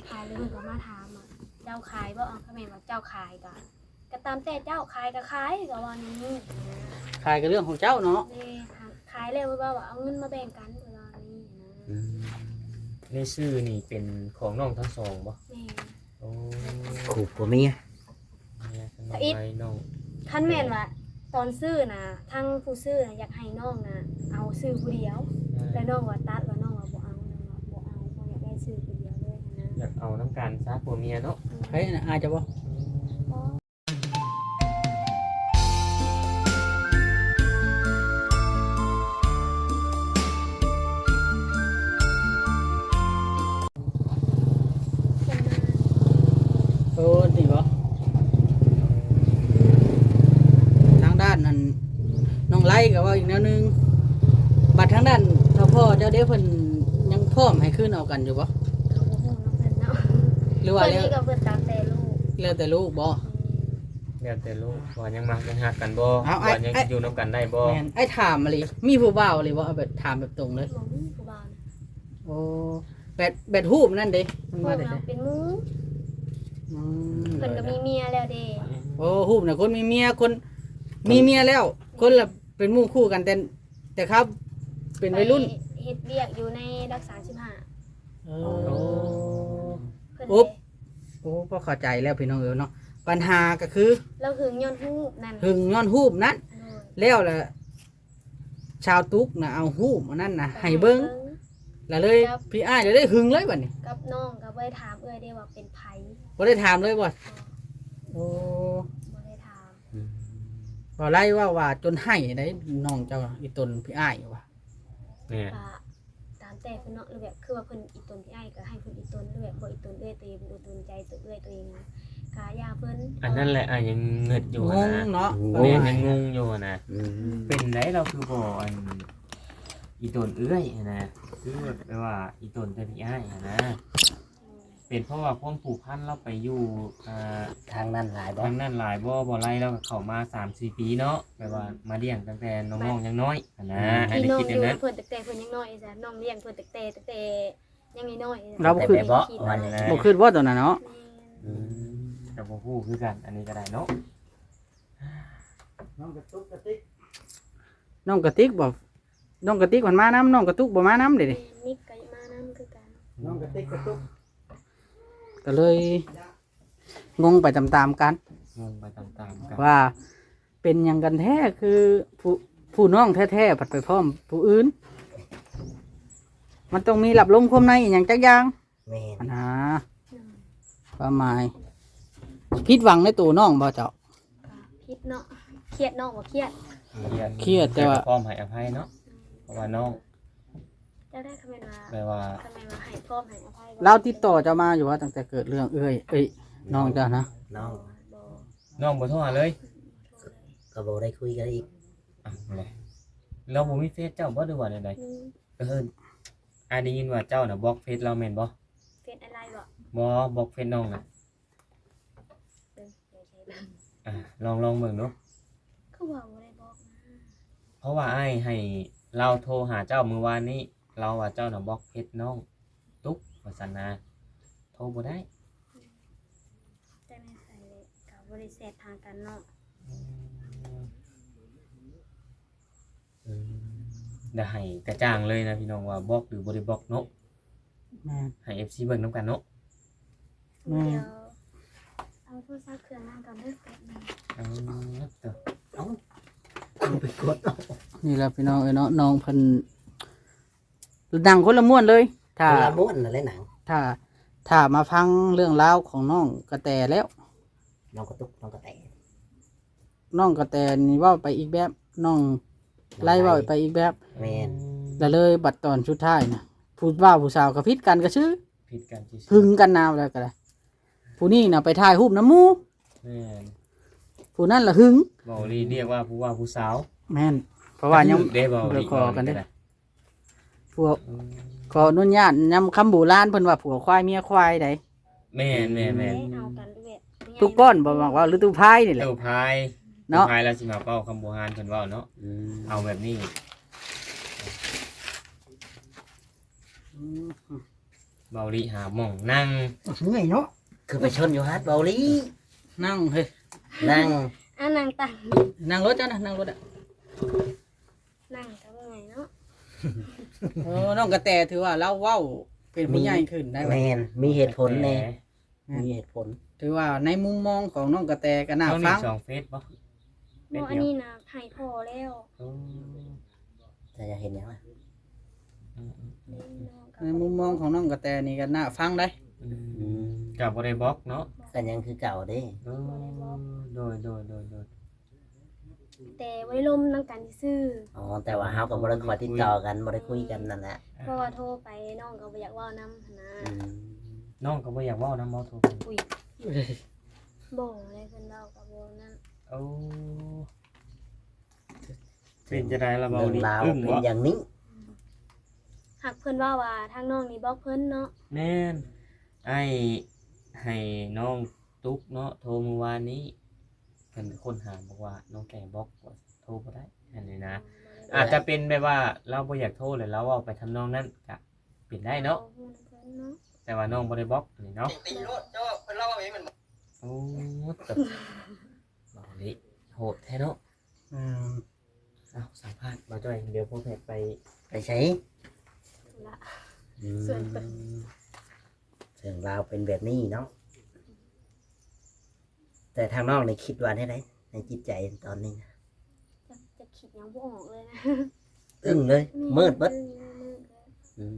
ຂາຍ ແລ້ວເພິ່ນກໍມາຖາມວ່າ ເຈົ້າຂາຍບໍ່? ເອົາ ຄັນແມ່ນວ່າເຈົ້າຂາຍກໍ ກໍຕາມແຕ່ເຈົ້າ ຂາຍກໍຂາຍ ກໍເວົ້າແນວນີ້ນະ. ຂາຍກໍເລື່ອງຂອງເຈົ້າເນາະ. ແມ່ນ ຂາຍແລ້ວເພິ່ນເວົ້າວ່າ ເອົາເງິນມາແບ່ງກັນ ເພິ່ນວ່າແນວນີ້ນະ. ອືມ ໃນຊື່ນີ້ເປັນຂອງນ້ອງທັງສອງບໍ່? ແມ່ນ. ໂອ້ ຄູ່ຜົວເມຍ. ເມຍທັງນ້ອງໄລນ້ອງ ຄັນແມ່ນວ່າຕອນຊື້ນະ ທາງຜູ້ຊື້ນະຢາກໃຫ້ນ້ອງນະເອົາຊື່ຜູ້ດຽວ ແລ້ວນ້ອງວ່າຕັດ ແລ້ວນ້ອງວ່າບໍ່ເອົາ ນ້ອງວ່າບໍ່ເອົາ ບໍ່ຢາກໄດ້ຊື່ຜູ້ດຽວເລີຍນະ. ຢາກເອົານຳກັນຊະ ຜົວເມຍເນາະ. ໃຜນະ ອາຍເຈົ້າບໍ່? ເອີ ນີ້ບໍ? ທາງດ້ານນັ້ນ ນ້ອງໄລກໍເວົ້າອີກແນວໜຶ່ງ ບັດທາງດ້ານເຖົ້າພໍ່ເຈົ້າເດ້ ເພິ່ນຍັງພ້ອມໃຫ້ຄືນເອົາກັນຢູ່ບໍ່? ກໍບໍ່ຮູ້ນຳເພິ່ນເນາະ ຫຼືວ່າແລ້ວ ເພິ່ນນີ້ກໍເພິ່ນຕາມແຕ່ລູກ. ແລ້ວແຕ່ລູກບໍ? ແມ່ນ ແລ້ວແຕ່ລູກວ່າຍັງມັກຍັງຮັກກັນບໍ່ ວ່າຍັງຊິຢູ່ນຳກັນໄດ້ບໍ່? ແມ່ນ ອ້າຍຖາມອີ່ຫຼີ ມີຜູ້ບ່າວອີ່ຫຼີບໍ່? ເອົາແບບຖາມແບບຕົງເລີຍ. ບໍ່ມີຜູ້ບ່າວນະ. ໂອ້ ແບບ ແບບຮູບນັ້ນເດ້ ມັນມາແຕ່ໃສ? ເປັນໝູ່. ອືມ ເພິ່ນກໍມີເມຍແລ້ວເດ້. ໂອ້ ຮູບນະ ຄົນມີເມຍ ຄົນມີເມຍແລ້ວ ຄົນລະເປັນໝູ່ຄູ່ກັນ ແຕ່ ແຕ່ເຂົາເປັນໄວລຸ້ນ ໄປເຮັດວຽກຢູ່ໃນຫຼັກສາມສິບຫ້າ. ເອີ ເພິ່ນ ໂອ້ ເດ້ ໂອ້ ພໍເຂົ້າໃຈແລ້ວພີ່ນ້ອງເອີຍເນາະ. ບັນຫາກໍຄື ລາວຫຶງຍ້ອນຮູບນັ້ນ ຫຶງຍ້ອນຮູບນັ້ນ. ໂດຍ ແລ້ວລະ ຊາວຕຸກນະເອົາຮູບອັນນັ້ນນະໃຫ້ເບິ່ງ ລະເລີຍ ກັບ ພີ່ອ້າຍລະເລີຍຫຶງເລີຍບັດນີ້. ກັບນ້ອງກໍບໍ່ໄດ້ຖາມເອື້ອຍເດ້ວ່າເປັນໃຜ. ບໍ່ໄດ້ຖາມເລີຍບໍ່? ບໍ່ ໂອ້ ບໍ່ໄດ້ຖາມ. ອືມ ບໍ່ໄດ້ເວົ້າວ່າຈົນໄຫ້ໄດ໋ ນ້ອງເຈົ້າອີ່ຕົນພີ່ອ້າຍວ່າ. ແມ່ນ ກໍຕາມແຕ່ເພິ່ນເນາະ ຫຼືແບບຄືວ່າເພິ່ນອີ່ຕົນພີ່ອ້າຍກໍໃຫ້ເພິ່ນອີ່ຕົນ ຫຼືແບບບໍ່ອີ່ຕົນເອື້ອຍຕົວເອງ ບໍ່ອີ່ຕົນໃຈຕົວເອື້ອຍຕົວເອງນະ ກໍຢ່າເພິ່ນ. ອັນນັ້ນແຫຼະ ອ້າຍຍັງງຶດຢູ່ຫັ້ນນະ ງງເນາະ. ແມ່ນ ຍັງງົງຢູ່ຫັ້ນນະ. ອືມ ເປັນໃດລາວຄືບໍ່ ອັນ ອີ່ຕົນເອື້ອຍຫັ້ນນະ ຄືແບບວ່າອີ່ຕົນແຕ່ພີ່ອ້າຍຫັ້ນນະ. ເປັນເພາະວ່າຄວາມຜູກພັນລາວໄປຢູ່ ອ່າ ທາງນັ້ນຫຼາຍບໍ່? ທາງນັ້ນຫຼາຍບໍ່? ບໍ່ໄລ່ລາວກໍເຂົ້າມາສາມສີ່ປີເນາະ ແບບວ່າມາລ້ຽງຕັ້ງແຕ່ນ້ອງໆຍັງນ້ອຍຫັ້ນນະ. ອືມ ອ້າຍໄດ້ຄິດແນວນັ້ນ. ນ້ອງລ້ຽງເພິ່ນຕັ້ງແຕ່ເພິ່ນຍັງນ້ອຍ ນ້ອງລ້ຽງເພິ່ນຕັ້ງແຕ່ ຕັ້ງແຕ່ຍັງນ້ອຍໆ ລາວບໍ່ຄິດ ແຕ່ແບບບໍ່ ບໍ່ຄິດບໍ່ຕອນນັ້ນເນາະ. ແມ່ນ ອືມ ກໍບໍ່ຮູ້ຄືກັນ ອັນນີ້ກໍໄດ້ເນາະ. ນ້ອງກະຕຸກກະຕິກ ນ້ອງກະຕິກບໍ່? ນ້ອງກະຕິກມັນມານຳ ນ້ອງກະຕຸກບໍ່ມານຳເດນີ້. ແມ່ນ ນິກກໍມານຳຄືກັນ. ນ້ອງກະຕິກກະຕຸກ ກໍເລີຍງົງໄປຕາມໆກັນ ງົງໄປຕາມໆກັນ ວ່າເປັນຫຍັງກັນແທ້ ຄືຜູ້ ຜູ້ນ້ອງແທ້ໆ ພັດໄປພ້ອມຜູ້ອື່ນ. ມັນຕ້ອງມີລັບລົມຄວາມໃນອີ່ຫຍັງຈັກຢ່າງ. ແມ່ນ ອັນນາ ຄວາມໝາຍ ຜິດຫວັງໃນໂຕນ້ອງບໍ່ເຈົ້າ? ກໍຜິດເນາະ ຄຽດ ນ້ອງບໍ່ຄຽດ. ຄຽດ ຄຽດ ແຕ່ວ່າ ແຕ່ກໍພ້ອມໃຫ້ອະໄພເນາະ ເພາະວ່ານ້ອງ ເຈົ້າໄດ້ຄຳແມ່ນວ່າ ແປວ່າ ຄຳແມ່ນວ່າໃຫ້ພ້ອມໃຫ້ອະໄພ. ລາວຕິດຕໍ່ເຈົ້າມາຢູ່ບໍ່ ຕັ້ງແຕ່ເກີດເລື່ອງເອື້ອຍ ເອີຍ ນ້ອງເຈົ້ານະ? ນ້ອງ ບໍ່ ນ້ອງບໍ່ໂທຫາເລີຍ. ບໍ່ໂທເລີຍ ກໍບໍ່ໄດ້ຄຸຍກັນອີກ. ອ້າວ ແລ້ວ ລາວບໍ່ມີເຟສເຈົ້າບໍ່ ຫຼືວ່າແນວໃດ? ມີ. ເອີ ອ້າຍໄດ້ຍິນວ່າເຈົ້ານະບລັອກເຟສລາວແມ່ນບໍ່? ເຟສອາຍໄລບໍ່? ບໍ່ ບລັອກເຟສນ້ອງນະ. ເອີ ດຽວໃຊ້ເບິ່ງ. ອ່າ ລອງ ລອງເບິ່ງດູ. ຄືວ່າບໍ່ໄດ້ບລັອກນະ? ເພາະວ່າອ້າຍໃຫ້ລາວໂທຫາເຈົ້າມື້ວານນີ້ ລາວວ່າເຈົ້ານະບລັອກເຟສນ້ອງຕຸກວ່າຊັ້ນນະ ໂທບໍ່ໄດ້. ອືມ ຈັກແມ່ນໃຜແຫຼະ ກໍບໍ່ໄດ້ແຊັດຫາກັນເນາະ. ອືມ ອືມ ດຽວໃຫ້ກະຈ່າງເລີຍນະພີ່ນ້ອງ ວ່າບລັອກຫຼືບໍ່ໄດ້ບລັອກເນາະ. ແມ່ນ ໃຫ້ເອັຟຊີເບິ່ງນຳກັນເນາະ. ແມ່ນ ດຽວເອົາໂທລະສັບເຄື່ອງນັ້ນກ່ອນເດີແປັບໜຶ່ງ. ເອົາ ເອົາ ເອົາໄປກົດເອົາ. ນີ້ລະພີ່ນ້ອງເອີຍເນາະ ນ້ອງເພິ່ນ ນັ່ງຄົນລະມ່ວນເລີຍ ຖ້າ ຄົນລະມ່ວນນັ້ນແຫຼະນັ່ງ ຖ້າ ຖ້າມາຟັງເລື່ອງລາວຂອງນ້ອງກະແຕແລ້ວ ນ້ອງກະຕຸກ ນ້ອງກະແຕ ນ້ອງກະແຕນີ້ເວົ້າໄປອີກແບບ ນ້ອງໄລເວົ້າໄປອີກແບບ. ແມ່ນ ລະເລີຍບັດຕອນສຸດທ້າຍນະ ຜູ້ບ່າວຜູ້ສາວກໍຜິດກັນກະຊື່ ຜິດກັນຊື່ໆ ຫຶງກັນນາວແລ້ວກໍໄດ້. ຜູ້ນີ້ນະໄປຖ່າຍຮູບນຳໝູ່. ແມ່ນ ຜູ້ນັ້ນລະຫຶງ ເວົ້າລີ້ ຮຽກວ່າຜູ້ບ່າວຜູ້ສາວ. ແມ່ນ ເພາະວ່າຍັງບໍ່ໄດ້ຂໍກັນເດ້. ພວກ ອືມ ຂໍອະນຸຍາດ ຍາມຄຳໂບລານເພິ່ນວ່າຜົວຄວາຍເມຍຄວາຍໃດ໋. ແມ່ນໆໆ ເອົາກັນແບບ ຕຸກກ້ອນບໍ່ມັກເວົ້າ ຫຼືຕູ້ພາຍນີ້ແຫຼະ ຕູ້ພາຍເນາະ ຕູ້ພາຍລາວຊິມາເວົ້າຄຳໂບຮານເພິ່ນເວົ້າເນາະ. ອືມ ເອົາແບບນີ້. ອືມ ເບົາລີຫາໝ່ອງນັ່ງ ເມື່ອຍເນາະ ຄືໄປຊົນຢູ່ຫັ້ນເບົາລີ ນັ່ງເຮີ້ຍ ນັ່ງ ອ່າ ນັ່ງຕັງ ນັ່ງລົດເຈົ້ານະ ນັ່ງລົດອະ ນັ່ງກໍເມື່ອຍເນາະ. ໂອ້ ນ້ອງກະແຕຖືວ່າລາວເວົ້າເປັນຜູ້ໃຫຍ່ຂຶ້ນໄດ້ ແມ່ນ ມີເຫດຜົນແດ່ ມີເຫດຜົນ ຖືວ່າໃນມຸມມອງຂອງນ້ອງກະແຕກໍໜ້າຟັງ ເຮົາມີສອງເຟສບໍ່? ບໍ່ ເຟສດຽວ ອັນນີ້ນະໃຫ້ພໍ່ແລ້ວ ໂອ້ ແຕ່ຢາກເຮັດຫຍັງລະ? ອືມໆ ໃນມຸມມອງຂອງນ້ອງກະແຕນີ້ກໍໜ້າຟັງໄດ໋ ອືມ ອືມ ກໍບໍ່ໄດ້ບລັອກເນາະ ກໍຍັງຄືເກົ່າເດ້ ເອີ ບໍ່ໄດ້ບລັອກ ໂດຍໆໆໆ ແຕ່ໄວ້ລົມນຳກັນຊື່ໆ ອໍ ແຕ່ວ່າເຮົາກໍບໍ່ໄດ້ຄ່ອຍຕິດຕໍ່ກັນ ບໍ່ໄດ້ຄຸຍກັນນັ້ນແຫຼະ ເພາະວ່າໂທໄປນ້ອງກໍບໍ່ຢາກເວົ້ານຳຫັ້ນນະ ອືມ ນ້ອງກໍບໍ່ຢາກເວົ້ານຳບໍ່ ໂທໄປ ອຸ້ຍ ບໍ່ແລ້ວ ເພິ່ນເວົ້າກໍບໍ່ນັ້ນ ໂອ້ ເປັນຈັ່ງໃດລະເວົ້ານີ້ ເລື່ອງລາວເປັນຢ່າງນີ້ ຫາກເພິ່ນເວົ້າວ່າທາງນ້ອງນີ້ບລັອກເພິ່ນເນາະ ແມ່ນ ອ້າຍໃຫ້ນ້ອງຕຸກເນາະ ໂທມື້ວານນີ້ ເພິ່ນໄປຄົ້ນຫາບອກວ່ານ້ອງແກບລັອກ ໂທບໍ່ໄດ້ ອັນນີ້ນະ ອາດຈະເປັນແບບວ່າລາວບໍ່ຢາກໂທ ແລ້ວລາວເວົ້າໄປທຳນອງນັ້ນກະເປັນໄດ້ເນາະ ແຕ່ວ່ານ້ອງບໍ່ໄດ້ບລັອກ ອັນນີ້ເນາະ ໂອ້ ເວົ້ານີ້ໂຫດແທ້ເນາະ ອືມ ເອົ້າ ສຳພາດບ່າວຈ້ອຍ ດຽວພໍ່ແພດໄປ ໄປໃສ? ທຸລະ ອືມ ສ່ວນຕົວ ເລື່ອງລາວເປັນແບບນີ້ເນາະ ແຕ່ທາງນ້ອງນີ້ຄິດວ່າແນວໃດໃນຈິດໃຈຕອນນີ້ນະ? ຈະ ຈະຄິດຫຍັງບໍ່ອອກເລີຍນະ ອຶ້ງເລີຍ ແມ່ນ ມືດເບິດ ອືມ ອືມ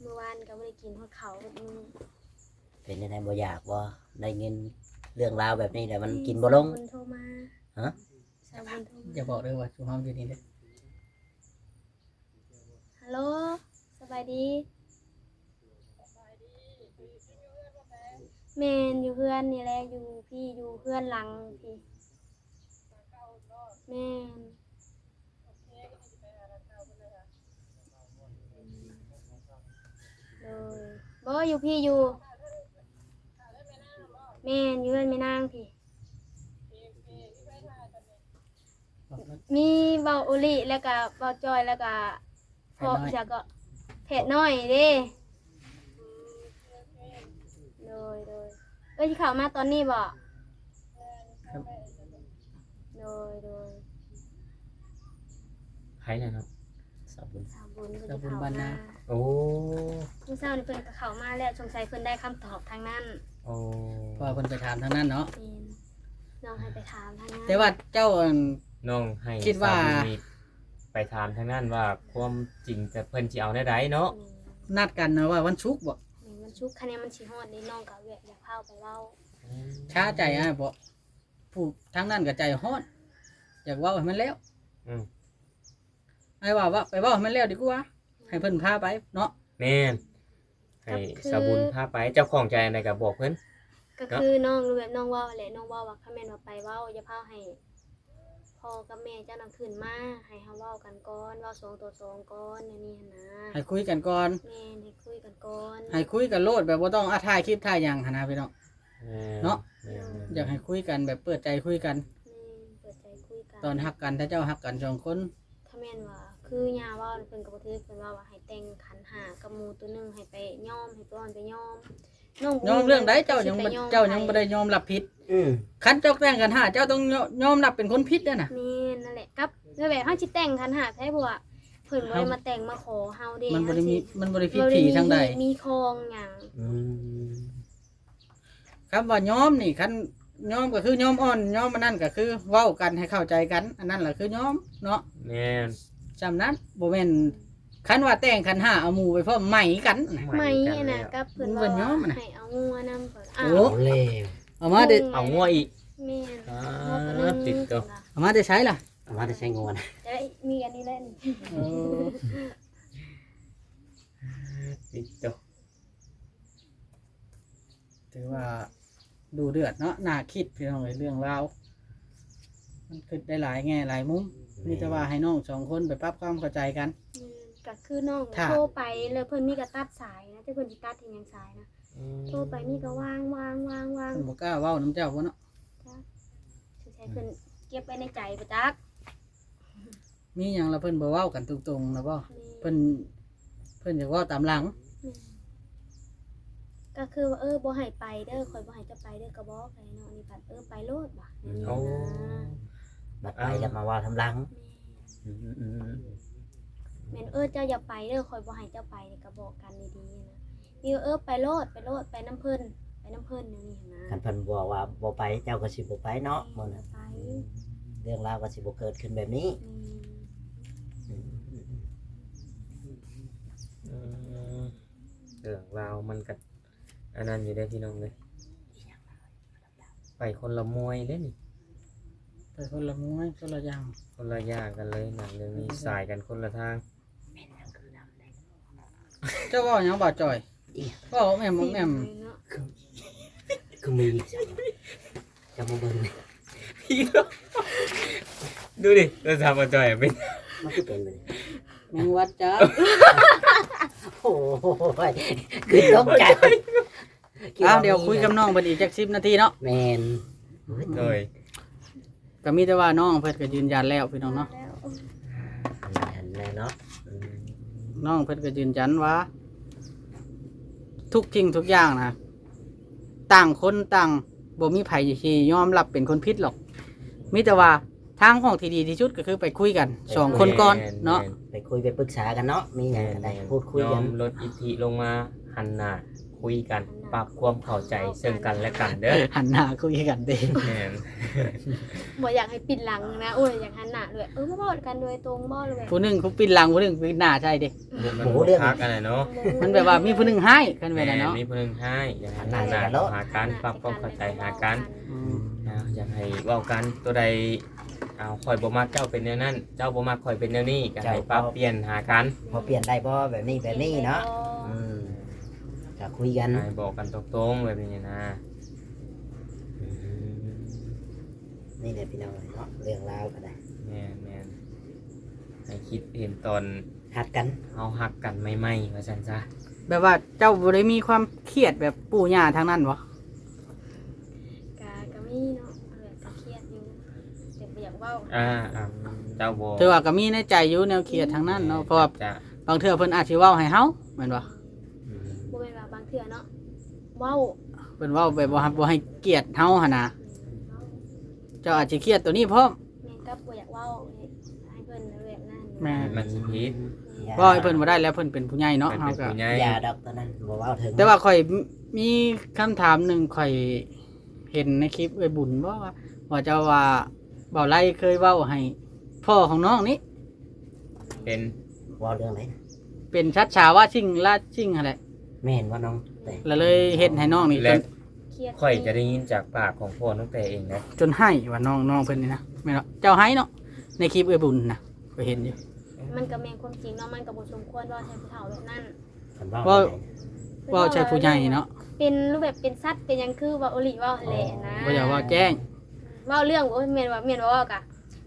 ມື້ວານກໍບໍ່ໄດ້ກິນຮອດເຂົ້າເບິດມື້ ເປັນຈັ່ງໃດ ບໍ່ຢາກບໍ່? ໄດ້ຍິນເລື່ອງລາວແບບນີ້ແລ້ວມັນກິນບໍ່ລົງ ມີສາວບຸນໂທມາ ຮະ? ສາວບຸນໂທມາ ຢ່າບອກເດີວ່າຊຸມເຮົາຢູ່ນີ້ເດີ ຮັລໂຫຼ ສະບາຍດີ ແມ່ນ ຢູ່ເຮືອນນີ້ແຫຼະ ຢູ່ພີ້ ຢູ່ເຮືອນຫຼັງພີ້ ແມ່ນ ໂດຍ ບໍ່ ຢູ່ພີ້ຢູ່ ແມ່ນ ຢູ່ເຮືອນແມ່ນາງພີ້ ມີເບົາໂອລິ ແລ້ວກະເບົາຈອຍ ແລ້ວກະ ເພາະ ແພດນ້ອຍ ຫຍັງເກາະ ແພດນ້ອຍເດ້ ໂດຍ ໂດຍ ເອີຍ ຊິເຂົ້າມາຕອນນີ້ບໍ່? ໂດຍ ໂດຍ ໃຜນະເນາະ? ສາວບຸນ ສາວບຸນ ເພິ່ນຊິເຂົ້າມາ ໂອ້ ມື້ເຊົ້ານີ້ເພິ່ນກໍເຂົ້າມາແລ້ວ ສົງໄສເພິ່ນໄດ້ຄຳຕອບທາງນັ້ນ ໂອ້ ເພາະວ່າເພິ່ນໄປຖາມທາງນັ້ນເນາະ ແມ່ນ ນ້ອງໃຫ້ໄປຖາມທາງນັ້ນ ແຕ່ວ່າເຈົ້າ ອັນ ນ້ອງໃຫ້ ຄິດວ່າ ສາວບຸນນີ້ໄປຖາມທາງນັ້ນວ່າຄວາມຈິງຈະ ເພິ່ນຊິເອົາແນວໃດເນາະ ແມ່ນ ນັດກັນນະວ່າວັນສຸກບໍ່? ແມ່ນ ວັນສຸກ ຄະແນນມັນຊິຮອດນີ້ ນ້ອງກໍແບບຢາກພາໄປເວົ້າ ອືມ ຄາໃຈອ້າຍບໍ່? ຜູ້ທາງນັ້ນກໍໃຈຮ້ອນ ຢາກເວົ້າໃຫ້ມັນແລ້ວ ອືມ ອ້າຍວ່າ ວ່າໄປເວົ້າໃຫ້ມັນແລ້ວດີກວ່າ ໃຫ້ເພິ່ນພາໄປເນາະ ແມ່ນ ໃຫ້ ກໍຄື ສາວບຸນພາໄປ ເຈົ້າຂ້ອງໃຈອັນໃດກໍບອກເພິ່ນ ກໍຄື ເນາະ ນ້ອງ ແບບນ້ອງເວົ້າແຫຼະ ນ້ອງເວົ້າວ່າ ຄັນແມ່ນວ່າໄປເວົ້າ ຢ່າພາໃຫ້ພໍ່ກັບແມ່ເຈົ້ານຳຂຶ້ນມາ ໃຫ້ເຮົາເວົ້າກັນກ່ອນ ເວົ້າສອງຕໍ່ສອງກ່ອນ ແນວນີ້ຫັ້ນນະ ໃຫ້ຄຸຍກັນກ່ອນ ແມ່ນ ໃຫ້ຄຸຍກັນກ່ອນ ໃຫ້ຄຸຍກັນໂລດ ແບບບໍ່ຕ້ອງ ອາ ຖ່າຍຄລິບຖ່າຍຫຍັງຫັ້ນນະພີ່ນ້ອງ ແມ່ນ ເນາະ ແມ່ນໆໆ ຢາກໃຫ້ຄຸຍກັນແບບເປີດໃຈຄຸຍກັນ ແມ່ນ ເປີດໃຈຄຸຍກັນ ຕອນຮັກກັນ ຖ້າເຈົ້າຮັກກັນສອງຄົນ ຖ້າແມ່ນວ່າຄືຍ່າເວົ້າ ເພິ່ນກໍບໍ່ຖືກ ເພິ່ນເວົ້າວ່າໃຫ້ແຕ່ງຂັນຫ້າກັບໝູ່ໂຕໜຶ່ງ ໃຫ້ໄປຍອມ ໃຫ້ໄປອ່ອນໄປຍອມ ນ້ອງບໍ່ຮູ້ ຍອມເລື່ອງໃດ ເຈົ້າຍັງ ເຈົ້າຍັງບໍ່ໄດ້ຍອມຮັບຜິດ ອືມ ຄັນເຈົ້າແຕ່ງຂັນຫ້າ ເຈົ້າຕ້ອງຍອມ ຍອມຮັບເປັນຄົນຜິດເດ້ນະ ແມ່ນ ນັ້ນແຫຼະ ກັບ ແບບເຮົາຊິແຕ່ງຂັນຫ້າໃຊ້ ເພາະວ່າເພິ່ນບໍ່ໄດ້ມາແຕ່ງມາຂໍເຮົາເດ້ ມັນບໍ່ໄດ້ມີ ມັນບໍ່ໄດ້ຜິດຜີທາງໃດ ມີຄອງຫຍັງ ອືມ ຄຳວ່າຍອມນີ້ ຄັນຍອມກໍຄືຍອມອ່ອນ ຍອມອັນນັ້ນກໍຄືເວົ້າກັນໃຫ້ເຂົ້າໃຈກັນ ອັນນັ້ນລະຄືຍອມເນາະ ແມ່ນ ຊ່ຳນັ້ນ ບໍ່ແມ່ນ ຄັນວ່າແຕ່ງຂັນຫ້າເອົາໝູ່ໄປພ້ອມ ໄໝກັນ ໄໝກັນ ອັນນະ ກັບເພິ່ນວ່າໃຫ້ເອົາງົວນຳ ເອົາແລ້ວ ເອົາມາເດ້ ເອົາງົວອີກ ແມ່ນ ອ່າ ຕິດໂຕ ເອົາມາແຕ່ໃສລະ ເອົາມາແຕ່ໃສງົວນະ ຈະໄດ້ມີອັນນີ້ແຫຼະນີ້ ເອີ ຕິດໂຕ ຖືວ່າດຸເດືອດເນາະ ໜ້າຄິດພີ່ນ້ອງເອີຍ ເລື່ອງລາວ ມັນຄິດໄດ້ຫຼາຍແງ່ຫຼາຍມຸມ ແມ່ນ ມີແຕ່ວ່າໃຫ້ນ້ອງສອງຄົນໄປປັບຄວາມເຂົ້າໃຈກັນ ແມ່ນ ກໍຄືນ້ອງ ຖ້າ ໂທໄປແລ້ວເພິ່ນມີກໍຕັດສາຍນະ ແຕ່ເພິ່ນຊິຕັດເຮັດຫຍັງສາຍນະ ອືມ ໂທໄປມີກໍວາງ ວາງ ວາງ ວາງ ເພິ່ນບໍ່ກ້າເວົ້ານຳເຈົ້າບໍເນາະ ຈັກ ສົງໄສເພິ່ນເກັບໄວ້ໃນໃຈບໍ່ຈັກ ມີຫຍັງລະເພິ່ນບໍ່ເວົ້າກັນຕົງໆນະບໍ ແມ່ນ ເພິ່ນ ເພິ່ນຢາກເວົ້າຕາມຫຼັງ ແມ່ນ ກໍຄືວ່າ ເອີ ບໍ່ໃຫ້ໄປເດີ ຂ້ອຍບໍ່ໃຫ້ເຈົ້າໄປເດີ ກໍບອກໄປເນາະ ອັນນີ້ບັດ ເອີ ໄປໂລດບາດນີ້ ໂອ້ ນະ ບັດໄປແລ້ວມາເວົ້ານຳຫຼັງ. ແມ່ນ ອືມໆ ແມ່ນ ເອີ ເຈົ້າຢ່າໄປເດີ ຂ້ອຍບໍ່ໃຫ້ເຈົ້າໄປ ກໍບອກກັນດີໆນະ ມີວ່າ ເອີ ໄປໂລດ ໄປໂລດ ໄປນຳເພິ່ນ ໄປນຳເພິ່ນ ແນວນີ້ຫັ້ນນະ ຄັນເພິ່ນບອກວ່າບໍ່ໄປ ເຈົ້າກໍຊິບໍ່ໄປເນາະ ແມ່ນ ມື້ນັ້ນ ບໍ່ໄປ ເລື່ອງລາວກໍຊິບໍ່ເກີດຂຶ້ນແບບນີ້ ແມ່ນ ອືມ ເລື່ອງລາວມັນກໍອັນນັ້ນຢູ່ເດ້ພີ່ນ້ອງເອີຍ ໄປຄົນລະມວຍເດ້ນີ້ ໄປຄົນລະມວຍ ຄົນລະຢ່າງ ຄົນລະຢ່າງກັນເລີຍ ໜັງເລື່ອງນີ້ສາຍກັນຄົນລະທາງ. ເຈົ້າເວົ້າຫຍັງບ່າວຈ່ອຍ? ເວົ້າແມ່ມ ແມ່ມ ຄືມີ ຈະມາເບິ່ງ ພີ່ນ້ອງ ດູດິ ໂທລະສັບບ່າວຈ່ອຍເປັນ ມັນຄືເປັນແບບນີ້ ແມງວັດຈັບ ໂອ້ຍ ຄືຕົກໃຈ ເອົ້າ ດຽວຄຸຍກັບນ້ອງເພິ່ນອີກຈັກສິບນາທີເນາະ ແມ່ນ ໂດຍ ກໍມີແຕ່ວ່ານ້ອງເພິ່ນກໍຢືນຢັນແລ້ວພີ່ນ້ອງເນາະ ແມ່ນແລ້ວເນາະ ອືມ ນ້ອງເພິ່ນກໍຢືນຢັນວ່າ ທຸກສິ່ງທຸກຢ່າງນະ ຕ່າງຄົນຕ່າງ ບໍ່ມີໃຜຊິຍອມຮັບເປັນຄົນຜິດຫຼອກ ມີແຕ່ວ່າທາງອອກທີ່ດີທີ່ສຸດກໍຄືໄປຄຸຍກັນສອງຄົນກ່ອນເນາະ ແມ່ນໆ ໄປຄຸຍໄປປຶກສາກັນເນາະ ມີຫຍັງກໍໄດ້ ແມ່ນໆ ພູດຄຸຍກັນ ຍອມລົດທິດທິລົງມາ ຫັນໜ້າຄຸຍກັນ ປັບຄວາມເຂົ້າໃຈເຊິ່ງກັນແລະກັນເດີ ຫັນໜ້າຄຸຍກັນຕິ ແມ່ນ ບໍ່ຢາກໃຫ້ປິ່ນຫຼັງນະ ໂອ້ຍ ຢາກຫັນໜ້າດ້ວຍ ເອີ ມາເວົ້າກັນໂດຍຕົງບໍ່ ຫຼືແບບ ຜູ້ໜຶ່ງຜູ້ປິ່ນຫຼັງ ຜູ້ໜຶ່ງປິ່ນໜ້າໃສ່ເດ້ ມັນບໍ່ເລື່ອງ ຄັກອັນນັ້ນເນາະ ມັນແບບວ່າມີຜູ້ໜຶ່ງຮ້າຍ ຄັນແມ່ນນະເນາະ ແມ່ນ ມີຜູ້ໜຶ່ງຮ້າຍ ຢາກຫັນໜ້າຫາກັນ ປັບຄວາມເຂົ້າໃຈຫາກັນ ອືມ ນະ ຢາກໃຫ້ເວົ້າກັນ ໂຕໃດ ເອົາ ຂ້ອຍບໍ່ມັກເຈົ້າເປັນແນວນັ້ນ ເຈົ້າບໍ່ມັກຂ້ອຍເປັນແນວນີ້ ກໍໃຫ້ປັບປ່ຽນຫາກັນ ພໍປ່ຽນໄດ້ບໍ່ ແບບນີ້ ແບບນີ້ເນາະ ອືມ ກໍຄຸຍກັນ ໃຫ້ບອກກັນຕົງໆ ແບບນີ້ນະ ອືມ ນີ້ແຫຼະພີ່ນ້ອງເນາະ ເລື່ອງລາວກໍໄດ້ ແມ່ນໆ ໃຫ້ຄິດເຫັນຕອນຮັກກັນ ເຮົາຮັກກັນໃໝ່ໆ ວ່າຊັ້ນຊະ ແບບວ່າເຈົ້າບໍ່ໄດ້ມີຄວາມຄຽດແບບປູ່ຍ່າທາງນັ້ນບໍ່? ກະ ກະມີເນາະ ແບບກະຄຽດຢູ່ ແຕ່ບໍ່ຢາກເວົ້າ ອ່າ ອ່າ ເຈົ້າບໍ່ ຖືວ່າກະມີໃນໃຈຢູ່ແນວຄຽດທາງນັ້ນເນາະ ແມ່ນ ເພາະວ່າ ອາດຈະ ບາງເທື່ອເພິ່ນອາດຊິເວົ້າໃຫ້ເຮົາແມ່ນບໍ່? ອືມ ບໍ່ແມ່ນວ່າບາງເທື່ອເນາະ ເວົ້າ ເພິ່ນເວົ້າແບບບໍ່ ບໍ່ໃຫ້ກຽດເຮົາຫັ້ນນະ ເຈົ້າອາດຊິຄຽດໂຕນີ້ພ້ອມ ແມ່ນ ກັບບໍ່ຢາກເວົ້າໃຫ້ເພິ່ນແບບນັ້ນ ແມ່ນ ມັນຊິຜິດ ແມ່ນ ເວົ້າໃຫ້ເພິ່ນບໍ່ໄດ້ແລ້ວ ເພິ່ນເປັນຜູ້ໃຫຍ່ເນາະ ເພິ່ນເປັນຜູ້ໃຫຍ່ ເຮົາກໍຢ່າດອກຕອນນັ້ນ ບໍ່ເວົ້າເຖິງ ແຕ່ວ່າຂ້ອຍມີຄຳຖາມໜຶ່ງ ຂ້ອຍເຫັນໃນຄລິບເອື້ອຍບຸນບໍ່ ວ່າ ວ່າເຈົ້າວ່າ ບ່າວໄລເຄີຍເວົ້າໃຫ້ພໍ່ຂອງນ້ອງນີ້ ເປັນ ເວົ້າເລື່ອງໃດນະ? ເປັນສັດສາວະສິ່ງລະສິ່ງຫັ້ນແຫຼະ ແມ່ນບໍ່ນ້ອງແຕງ? ລະເລີຍເຮັດໃຫ້ນ້ອງນີ້ ແລະ ຈົນ ຂ້ອຍຈະໄດ້ຍິນຈາກປາກຂອງພໍ່ນ້ອງແຕງເອງນະ ຈົນໄຫ້ວ່ານ້ອງ ນ້ອງເພິ່ນນີ້ນະ ແມ່ນບໍ່? ເຈົ້າໄຫ້ເນາະ ໃນຄລິບເອື້ອຍບຸນນະ ຂ້ອຍເຫັນຢູ່ ມັນກໍແມ່ນຄວາມຈິງເນາະ ມັນກໍບໍ່ສົມຄວນເວົ້າໃສ່ຜູ້ເຖົ້າແບບນັ້ນ ຄັນເວົ້າ ເວົ້າ ແບບໃດ? ເວົ້າໃສ່ຜູ້ໃຫຍ່ເນາະ ເປັນຮູບແບບເປັນສັດເປັນຫຍັງ ຄືເວົ້າອີຫຼີເວົ້າຫັ້ນແຫຼະນະ ບໍ່ຢາກເວົ້າແຈ້ງ ເວົ້າເລື່ອງ ໂອ້ຍ ແມ່ນວ່າ ແມ່ນວ່າເວົ້າກະ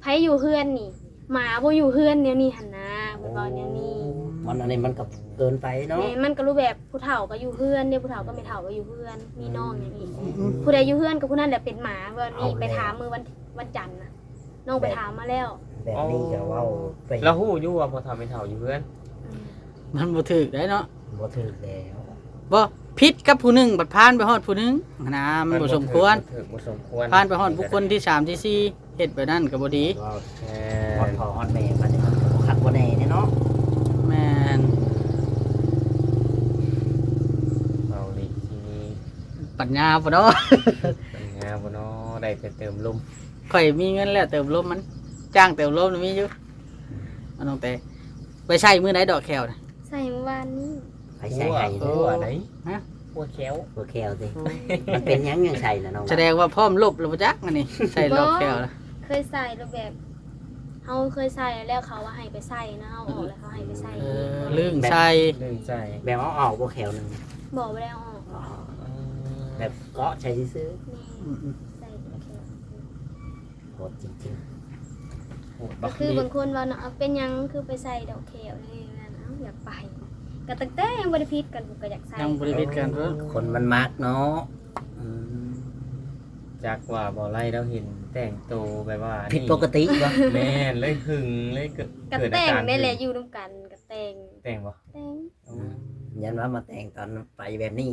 ໃຜຢູ່ເຮືອນນີ້ ໝາບໍ່ຢູ່ເຮືອນ ແນວນີ້ຫັ້ນນະ ເພິ່ນເວົ້າແນວນີ້ ມັນອັນນີ້ມັນກໍເກີນໄປເນາະ ແມ່ນ ມັນກໍຮູບແບບຜູ້ເຖົ້າກໍຢູ່ເຮືອນເດ້ ຜູ້ເຖົ້າກັບແມ່ເຖົ້າກໍຢູ່ເຮືອນ ມີນ້ອງຫຍັງອີກ ອືມ ຜູ້ໃດຢູ່ເຮືອນກໍຜູ້ນັ້ນແຫຼະເປັນໝາ ເວົ້ານີ້ ເອົາແລ້ວ ໄປຖາມມື້ວັນ ວັນຈັນນະ ນ້ອງໄປຖາມມາແລ້ວ ແບບນີ້ກໍເວົ້າໄປ ລະຮູ້ຢູ່ວ່າພໍ່ເຖົ້າແມ່ເຖົ້າຢູ່ເຮືອນ ອືມ ມັນບໍ່ຖືກໄດ໋ເນາະ ບໍ່ຖືກແລ້ວ ບໍ່ ຜິດກັບຜູ້ໜຶ່ງ ບັດພານໄປຮອດຜູ້ໜຶ່ງຫັ້ນນະ ມັນບໍ່ສົມຄວນ ມັນບໍ່ຖືກ ບໍ່ສົມຄວນ ພານໄປຮອດບຸກຄົນທີສາມ ທີສີ່ ເຮັດແບບນັ້ນກໍບໍ່ດີ ເວົ້າ ແມ່ນ ຮອດພໍ່ຮອດແມ່ ບັດນີ້ມັນກໍບໍ່ຄັກບໍ່ແນ່ເດ້ເນາະ ແມ່ນ ເວົ້ານີ້ຊິມີປັນຍາບໍ່ເນາະ ປັນຍາບໍ່ເນາະ ໄດ້ແຕ່ເຕີມລົມ ຂ້ອຍມີເງິນແລ້ວເຕີມລົມມັນ ຈ້າງເຕີມລົມນະມີຢູ່ ອືມ ນ້ອງແຕງ ໄປໃສ່ມື້ໃດດອກແຂ້ວນະ? ໃສ່ມື້ວານນີ້ ໃຜໃສ່ໃຫ້? ຫົວໃດ? ຮະ? ຫົວແຂ້ວ ຫົວແຂ້ວຕິ? ໂອ້ຍ ມັນເປັນຫຍັງຍັງໃສ່ນະນ້ອງ? ສະແດງວ່າພ້ອມລົບແລ້ວບໍ່ຈັກອັນນີ້ ໃສ່ດອກແຂ້ວນະ ບໍ່ ເຄີຍໃສ່ແລ້ວແບບ ເຮົາເຄີຍໃສ່ແລ້ວ ເຂົາວ່າໃຫ້ໄປໃສ່ນະ ເຮົາອອກແລ້ວເຂົາໃຫ້ໄປໃສ່ອີກ ເອີ ລຶ້ງໃສ່ ລຶ້ງໃສ່ ແບບເອົາອອກບໍ່ແຂ້ວໜຶ່ງ? ບໍ່ ບໍ່ໄດ້ເອົາອອກ ອໍ ອືມ ແບບເກາະໃສ່ຊື່ໆ ແມ່ນ ອືມໆ ໃສ່ແຄ່ ໂຫດຈິງໆ ໂຫດ ກໍຄືບາງຄົນວ່າເນາະ ເອົາ ເປັນຫຍັງຄືໄປໃສ່ດອກແຂ້ວນີ້ນັ້ນ ເອົ້າ ຢາກໄປ ກໍຕັ້ງແຕ່ຍັງບໍ່ໄດ້ຜິດກັນ ກໍຢາກໃສ່ ຍັງບໍ່ໄດ້ຜິດກັນ ຄົນມັນມັກເນາະ ອືມ ຈັກວ່າບໍ່ໄລ່ລາວເຫັນແຕ່ງໂຕແບບວ່າ ຜິດປົກກະຕິບໍ່? ແມ່ນ ເລີຍຫຶງ ເລີຍເກີດ ກໍແຕ່ງ ເກີດອາການ ໄດ້ແຫຼະ ຫຶງ ຢູ່ນຳກັນກໍແຕ່ງ ແຕ່ງບໍ່? ແຕ່ງ ອືມ ຢ້ານວ່າມາແຕ່ງຕອນໄປແບບນີ້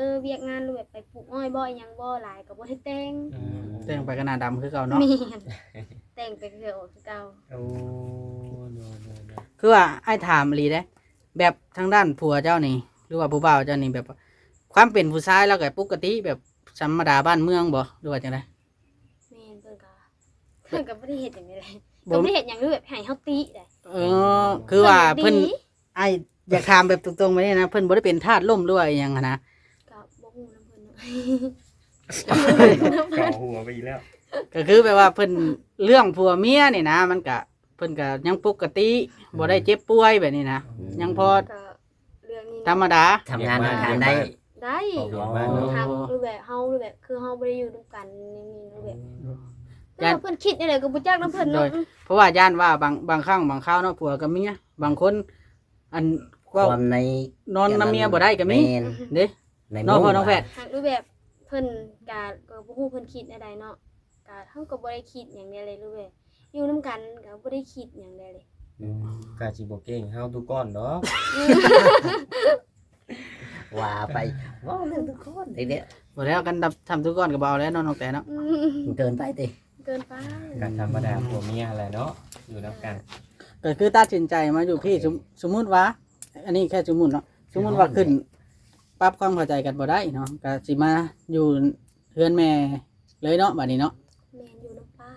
ເອີ ວຽກງານ ຫຼືແບບໄປປູກອ້ອຍບໍ່ ອີ່ຫຍັງບໍ່ ຫຼາຍກໍບໍ່ໄດ້ແຕ່ງ. ອືມ ແຕ່ງໄປກໍໜ້າດຳຄືເກົ່າເນາະ. ແມ່ນ ແຕ່ງໄປກໍຄືອອກຄືເກົ່າ. ໂອ້ ໂດຍໆ ຄືວ່າອ້າຍຖາມອີ່ຫຼີເດ້ ແບບທາງດ້ານຜົວເຈົ້ານີ້ ຫຼືວ່າຜູ້ບ່າວເຈົ້ານີ້ ແບບຄວາມເປັນຜູ້ຊາຍລາວກໍປົກກະຕິ ແບບທຳມະດາບ້ານເມືອງບໍ່ ຫຼືວ່າຈັ່ງໃດ? ແມ່ນ ເພິ່ນກໍ ເພິ່ນກໍບໍ່ໄດ້ເຮັດຫຍັງໃດ ບໍ່ ກໍບໍ່ໄດ້ເຮັດຫຍັງ ຫຼືແບບໃຫ້ເຮົາຕິໃດ. ເອີ ຄືວ່າເພິ່ນ ອ້າຍຢາກຖາມແບບຕົງໆ ແບບນີ້ນະ ເພິ່ນບໍ່ໄດ້ເປັນທາດລົ້ມ ຫຼືວ່າອີ່ຫຍັງຫັ້ນນະ? ກໍບໍ່ຮູ້ນຳເພິ່ນເນາະ. ເກາະຫົວໄປອີກແລ້ວ. ກໍຄືແບບວ່າເພິ່ນເລື່ອງຜົວເມຍນີ້ນະ ມັນກະ ເພິ່ນກະຍັງປົກກະຕິ ອືມ ບໍ່ໄດ້ເຈັບປ່ວຍແບບນີ້ນະ ອືມ ຍັງພໍ ກໍເລື່ອງນີ້ນະ ທຳມະດາ ທຳງານທຳການໄດ້ ໄດ້ ອອກນອກບ້ານເນາະ. ຫາກ ຫຼືແບບເຮົາ ຫຼືແບບຄືເຮົາບໍ່ໄດ້ຢູ່ນຳກັນ ອືມ ນີ້ ຫຼືແບບ ຢ້ານ ເພິ່ນຄິດແນວໃດກໍບໍ່ຈັກນຳເພິ່ນເນາະ. ໂດຍ ເພາະວ່າຢ້ານວ່າບາງ ບາງຄັ້ງບາງຄາວເນາະ ຜົວກັບເມຍ ບາງຄົນ ອັນ ຄວາມໃນ ນອນນຳເມຍບໍ່ໄດ້ກໍມີ ແມ່ນ ເດ້ ໃນ ເນາະ ພໍ່ນ້ອງແພດ. ຫາກ ຫຼືແບບເພິ່ນກະ ກໍບໍ່ຮູ້ເພິ່ນຄິດແນວໃດເນາະ ກະເຮົາກໍບໍ່ໄດ້ຄິດຫຍັງໃດເລີຍ ຫຼືແບບຢູ່ນຳກັນກໍບໍ່ໄດ້ຄິດຫຍັງໃດເລີຍ. ອືມ ກະຊິບໍ່ເກັ່ງເຮົາທຸກຄົນດອກ. ວ່າໄປ ເວົ້າເລື່ອງທຸກຄົນເດ້. ບໍ່ແລ້ວ ຄັນທຳ ທຳທຸກຄົນກໍບໍ່ເອົາແລ້ວເນາະ ນ້ອງແຕເນາະ. ອືມ ເກີນໄປຕິ ເກີນໄປ. ກໍທຳມະດາຜົວເມຍຫັ້ນແຫຼະເນາະ ຢູ່ນຳກັນ ກໍຄືຕັດສິນໃຈມາຢູ່ພີ້. ສົມ ສົມມຸດວ່າ ອັນນີ້ແຄ່ສົມມຸດເນາະ ສົມມຸດວ່າຂຶ້ນ ປັບຄວາມເຂົ້າໃຈກັນບໍ່ໄດ້ເນາະ ກໍຊິມາຢູ່ເຮືອນແມ່ເລີຍເນາະ ບາດນີ້ເນາະ. ແມ່ນ ຢູ່ນຳປ້າ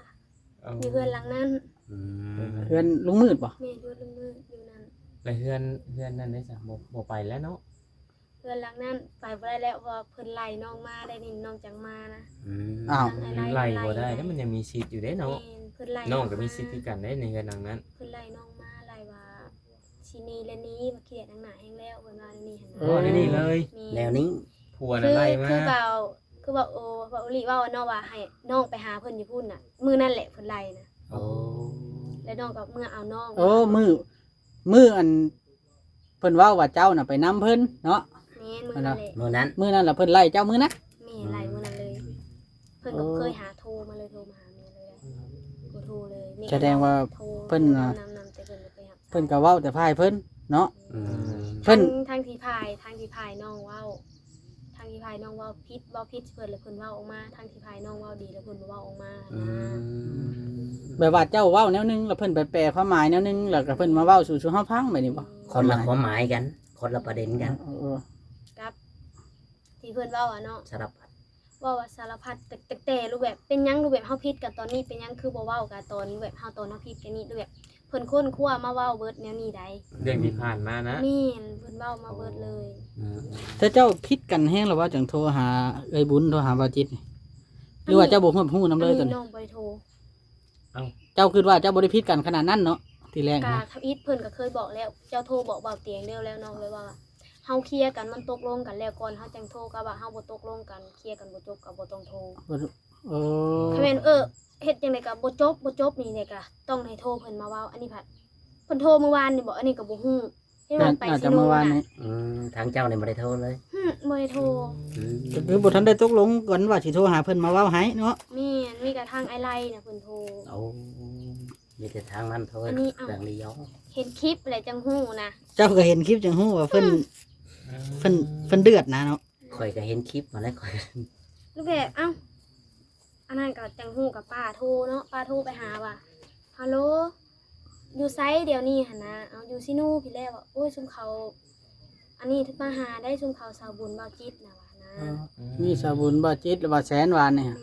ເອົ້າ ຢູ່ເຮືອນຫຼັງນັ້ນ. ອືມ ເຮືອນລຸງມືດບໍ່? ແມ່ນ ເຮືອນລຸງມືດຢູ່ນັ້ນ. ແລ້ວເຮືອນ ເຮືອນນັ້ນເດ້ຊະ ບໍ່ ບໍ່ໄປແລ້ວເນາະ? ເຮືອນຫຼັງນັ້ນໄປບໍ່ໄດ້ແລ້ວ ເພາະວ່າເພິ່ນໄລ່ນ້ອງມາໄດ້ນີ້ ນ້ອງຈັ່ງມານະ. ອືມ ອ້າວ ທາງອ້າຍໄລ່ ໄລ່ບໍ່ໄດ້ ເພິ່ນ ແລ້ວມັນຍັງມີສິດຢູ່ເດ້ເນາະ. ແມ່ນ ເພິ່ນໄລ່ ນ້ອງກໍມີສິດຄືກັນເດ້ໃນເຮືອນຫຼັງນັ້ນ. ເພິ່ນໄລ່ນ້ອງມາ ໄລ່ວ່າຊິໜີແລ້ວໜີ ວ່າຂີ້ດຽດນັກໜາແຮງແລ້ວ ເພິ່ນວ່າແນວນີ້ຫັ້ນນະ. ໂອ້ ແນວນີ້ເລີຍ. ແມ່ນ ແນວນີ້ ຜົວນະໄລ່ມາ ຄື ຄືເວົ້າ ຄືເວົ້າ ໂອ ເວົ້າອີ່ຫຼີ ເວົ້າເນາະ ວ່າໃຫ້ນ້ອງໄປຫາເພິ່ນຢູ່ພຸ້ນນະ ມື້ນັ້ນແຫຼະເພິ່ນໄລ່ນະ. ໂອ້ ແລ້ວນ້ອງກໍເມືອເອົານ້ອງ. ໂອ້ ມື້ ມື້ອັນ ເພິ່ນເວົ້າວ່າເຈົ້ານະໄປນຳເພິ່ນເນາະ. ແມ່ນ ມື້ນັ້ນແຫຼະ ມື້ນັ້ນ ມື້ນັ້ນລະເພິ່ນໄລ່ເຈົ້າມື້ນັ້ນ. ແມ່ນ ໄລ່ມື້ນັ້ນເລີຍ. ເພິ່ນກໍ ໂອ້ ບໍ່ເຄີຍຫາໂທມາເລີຍ ໂທມາຫາແມ່ເລີຍ ບໍ່ໂທເລີຍ. ສະແດງວ່າເພິ່ນ ນຳ ນຳ ນຳ ແຕ່ເພິ່ນບໍ່ເຄີຍຮັບ ເພິ່ນກໍເວົ້າແຕ່ຝ່າຍເພິ່ນເນາະ. ອືມ ເພິ່ນ ທາງ ທາງທີ່ຝ່າຍ ທາງທີ່ຝ່າຍນ້ອງເວົ້າ ທາງທີ່ຝ່າຍນ້ອງເວົ້າຜິດ ເວົ້າຜິດໃສ່ເພິ່ນ ແລ້ວເພິ່ນເວົ້າອອກມາ ທາງທີ່ຝ່າຍນ້ອງເວົ້າດີ ແລ້ວເພິ່ນບໍ່ເວົ້າອອກມາ. ອືມ ແບບວ່າເຈົ້າເວົ້າແນວໜຶ່ງ ແລ້ວເພິ່ນໄປແປຄວາມໝາຍແນວໜຶ່ງ ແລ້ວກໍເພິ່ນມາເວົ້າສູ່ ສູ່ເຮົາຟັງແບບນີ້ບໍ່? ຄົນລະຄວາມໝາຍກັນ ຄົນລະປະເດັນກັນ. ເອີ ກັບທີ່ເພິ່ນເວົ້າອະເນາະ ສາລະພັດ ເວົ້າວ່າສາລະພັດ ແຕ່ ແຕ່ ແຕ່ ຫຼືແບບເປັນຫຍັງ ຫຼືແບບເຮົາຜິດກັນຕອນນີ້ ເປັນຫຍັງຄືບໍ່ເວົ້າກັນຕອນແບບເຮົາ ຕອນເຮົາຜິດກັນນີ້ ຫຼືແບບ ເພິ່ນຄົ້ນຄວ້າມາເວົ້າເບິດແນວນີ້ໃດ໋. ເລື່ອງທີ່ຜ່ານມານະ? ແມ່ນ ເພິ່ນເວົ້າມາເບິດເລີຍ. ອໍ ແຕ່ເຈົ້າຜິດກັນແຮງແລ້ວບໍ່ ຈັ່ງໂທຫາເອື້ອຍບຸນ ໂທຫາບ່າວຈິດນີ້ ຫຼືວ່າເຈົ້າບໍ່ຮັບຮູ້ນຳເລີຍ? ຕອນນີ້ນ້ອງບໍ່ໄດ້ໂທ. ເອົ້າ ເຈົ້າຄິດວ່າເຈົ້າບໍ່ໄດ້ຜິດກັນຂະໜາດນັ້ນເນາະ ທີແລກ? ກະທຳອິດເພິ່ນກໍເຄີຍບອກແລ້ວ ເຈົ້າໂທບອກບ່າວຕຽງແລ້ວ ແລ້ວນ້ອງເລີຍວ່າ ເຮົາເຄຍກັນ ມັນຕົກລົງກັນແລ້ວກ່ອນ ເຮົາຈັ່ງໂທ. ກໍວ່າເຮົາບໍ່ຕົກລົງກັນ ເຄຍກັນບໍ່ຈົບກໍບໍ່ຕ້ອງໂທ. ໂອ້ ຄັນແມ່ນ ເອີ ເຮັດຈັ່ງໃດກໍບໍ່ຈົບ ບໍ່ຈົບນີ້ແຫຼະ ກໍຕ້ອງໃຫ້ໂທເພິ່ນມາເວົ້າ. ອັນນີ້ພັດເພິ່ນໂທມື້ວານນີ້ບໍ? ອັນນີ້ກໍບໍ່ຮູ້ ເຫັນວ່າໄປຊິໂນນະ. ອືມ ທາງເຈົ້ານີ້ບໍ່ໄດ້ໂທເລີຍ? ຫື ບໍ່ໄດ້ໂທ. ອືມ ກໍຄືບໍ່ທັນໄດ້ຕົກລົງກັນວ່າຊິໂທຫາເພິ່ນມາເວົ້າໃຫ້ເນາະ? ແມ່ນ ມີແຕ່ທາງອ້າຍໄລນະເພິ່ນໂທ. ໂອ້ ມີແຕ່ທາງນັ້ນໂທ. ອັນນີ້ ເອົ້າ ເລື່ອງນີ້ ເຫັນຄລິບແລ້ວຈັ່ງຮູ້ນະ. ເຈົ້າກໍເຫັນຄລິບຈັ່ງຮູ້ວ່າເພິ່ນ ເພິ່ນ ເພິ່ນເດືອດນະເນາະ. ຂ້ອຍກໍເຫັນຄລິບຫັ້ນແຫຼະ ຂ້ອຍ ຫຼືແບບ ເອົ້າ ອັນນັ້ນກໍຈັ່ງຮູ້ ກໍປ້າໂທເນາະ ປ້າໂທໄປຫາວ່າ ຮາໂລ ຢູ່ໃສດຽວນີ້ຫັ້ນນະ? ເອົາ ຢູ່ຊິໂນພີ້ແຫຼະ. ວ່າ ໂອ້ຍ ຊຸມເຂົາ ອັນນີ້ມາຫາໄດ໋ ຊຸມເຂົາສາວບຸນ ບ່າວຈິດນະ ວ່ານະ. ເອີ ມີສາວບຸນ ບ່າວຈິດ ແລະ ບ່າວແສນ ວ່ານີ້. ແມ່ນ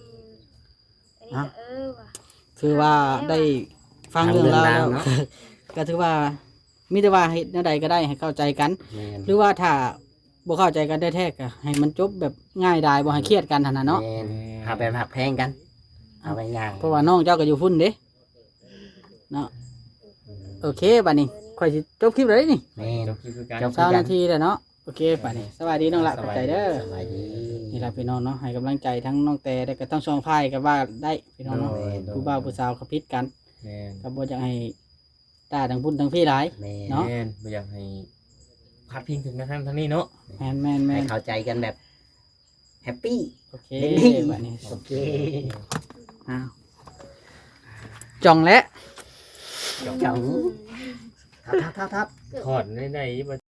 ອັນນີ້ກໍ ເອີ ວ່າ ຖືວ່າໄດ້ຟັງເລື່ອງລາວແລ້ວ ເນາະ ກໍຖືວ່າມີແຕ່ວ່າເຮັດແນວໃດກໍໄດ້ໃຫ້ເຂົ້າໃຈກັນ. ແມ່ນ ຫຼືວ່າຖ້າບໍ່ເຂົ້າໃຈກັນແທ້ໆ ກໍໃຫ້ມັນຈົບແບບງ່າຍດາຍ ບໍ່ໃຫ້ຄຽດກັນຫັ້ນນະເນາະ. ແມ່ນ ຫາແບບຮັກແພງກັນ ເອົາງ່າຍໆ ເພາະວ່ານ້ອງເຈົ້າກໍຢູ່ພຸ້ນເດ້ເນາະ. ໂອເຄ ບັດນີ້ຂ້ອຍຊິຈົບຄລິບແລ້ວເດ້ນີ້. ແມ່ນ ຈົບຄລິບຄືກັນ ຈົບຄືກັນ ຊາວນາທີແລ້ວເນາະ. ໂອເຄ ໄປນີ້ ສະບາຍດີນ້ອງລະ ຂອບໃຈເດີ. ສະບາຍດີ. ນີ້ລະພີ່ນ້ອງເນາະ ໃຫ້ກຳລັງໃຈທັງນ້ອງແຕ ແລະ ກໍທັງສອງຝ່າຍກໍວ່າໄດ້ພີ່ນ້ອງເນາະ. ໂດຍ ຜູ້ບ່າວຜູ້ສາວເຂົາຜິດກັນ. ແມ່ນ ກໍບໍ່ຢາກໃຫ້ຕ່າທັງພຸ້ນທັງພີຫຼາຍ. ແມ່ນ ເນາະ ບໍ່ຢາກໃຫ້ພາດພິງເຖິງທາງນັ້ນທາງນີ້ເນາະ. ແມ່ນໆໆ ໃຫ້ເຂົ້າໃຈກັນແບບແຮບປີ. ໂອເຄ ບັດນີ້ ໂອເຄ ອ້າວ ຈ່ອງແຫຼະ ຈ່ອງ ທັບ ທັບ ທັບ ທັບ ຖອນໃນໃນ